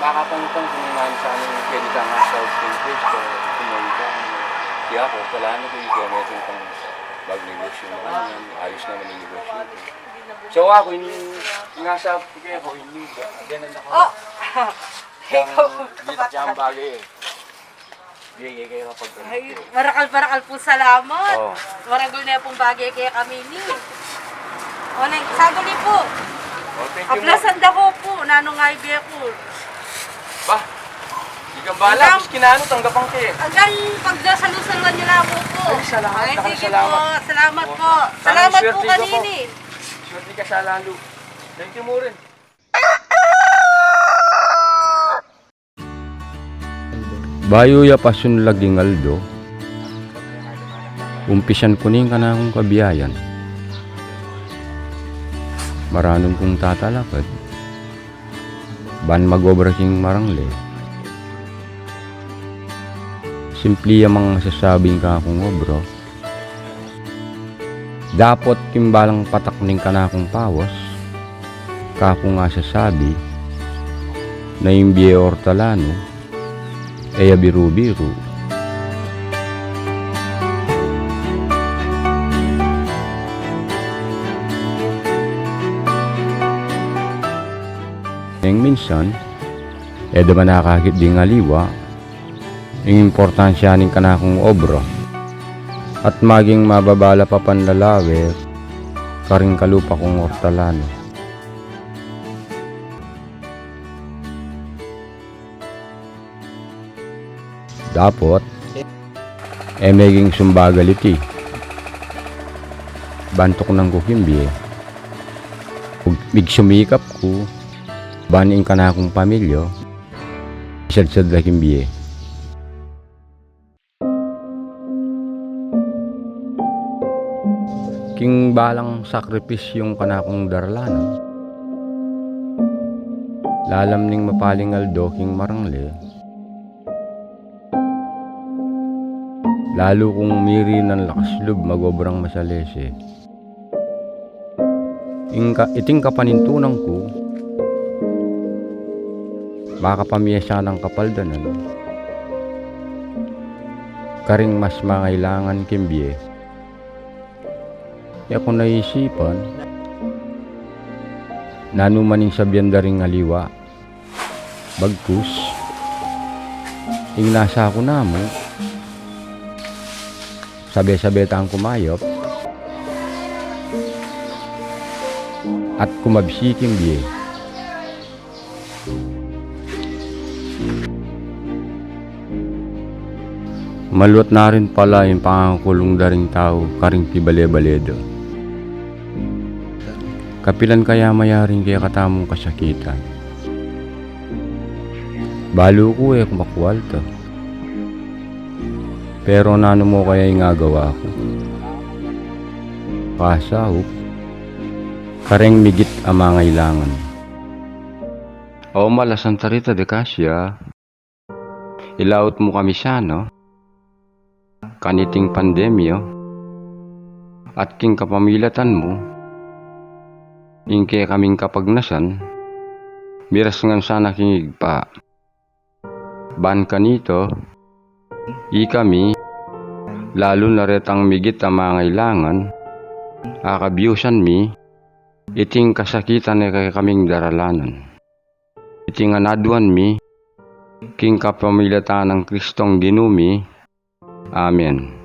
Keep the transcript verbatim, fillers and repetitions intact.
Makapangutang ku nanu sana ing pwede tang asawa king Kristo, kung may iba, kaya ku, kailangan ku ing gamitin pang magnegosyo naman yan, ayos naman ing negosyo. So, aku, ini, nasa, kaya ku, ini, ganun ako. Oh! Yang, dito siyang bagay eh. Bigay kayo kapag Ay, marakal-marakal pung salamat. Oo. Maragul ne pung bagay kekami ini. O, neng, saguli pu. Oh, thank you, Aplasan da ku pu, nanu nga ibie ku. Bah, ikang bahala, Hanggang maski nanu, tanggapan ke. Hanggang pagdasalu-saluan yu la pu. Ay, salamat, Ay, sige salamat. Pu. Salamat pu. Salamat pu kanini. Swerte ka sa lalu. Thank you, Murin. Bayu ya pasunlag ing aldo, umpisan ku ne ing kanakung kabiayan. Maranum kung tatalakad ban mag-obra king marangle. Simpli ya mang masasabi ing kakung obra. Dapot king balang patak ning kanakung pawas, kaku nga sasabi, na ing bie ortalanu, e ya biru-biru. Neng minsan, e da man akakit ding aliwa, ing importansya ning kanakung obra, at maging mababa la pa panlalawe karing kalupa kung ortalanu. Dapot, e meging sumbagal iti. Ban tuknang ku king bie. Ug migsumikap ku, ban ing kanakung pamilya, isadsad la king bie. King balang sakripisyung kanakung daralanan, lalam ning mapaling aldo king marangle, lalu kung mirinan lakas lub mag-obrang masalese. Ing ka-, iting kapanintunan ku, makapamie sanang kapaldanan karing mas mangailangan king bie. E ku naisipan nanu man ing sabian da ring aliwa. Bagkus, ing nasa ku namu, sabe-sabe tang kumayap at kumabsi king bie. Maluat na rin pala ing pangakulung da ring tau karing pibale-bale da. Kapilan kaya mayaring kekatamung kasakitan? Balu ku e ku makualta. Pero nanu mu kaya ing agawa ku? Pasaup kareng migit a mangailangan. O ma, la Santa Rita de Casia, ilaut mu kami sana kaniting pandemya, at king kapamilatan mu, ing kekaming kapagnasan, miras ngan sana king Ibpa. Ban kanita, ikami, lalu na retang migit a mangailangan, akabiusan mi iting kasakitan a kekaming daralanan. Iti ngan aduan mi king kapamilatan nang Kristong Ginu mi. Amen.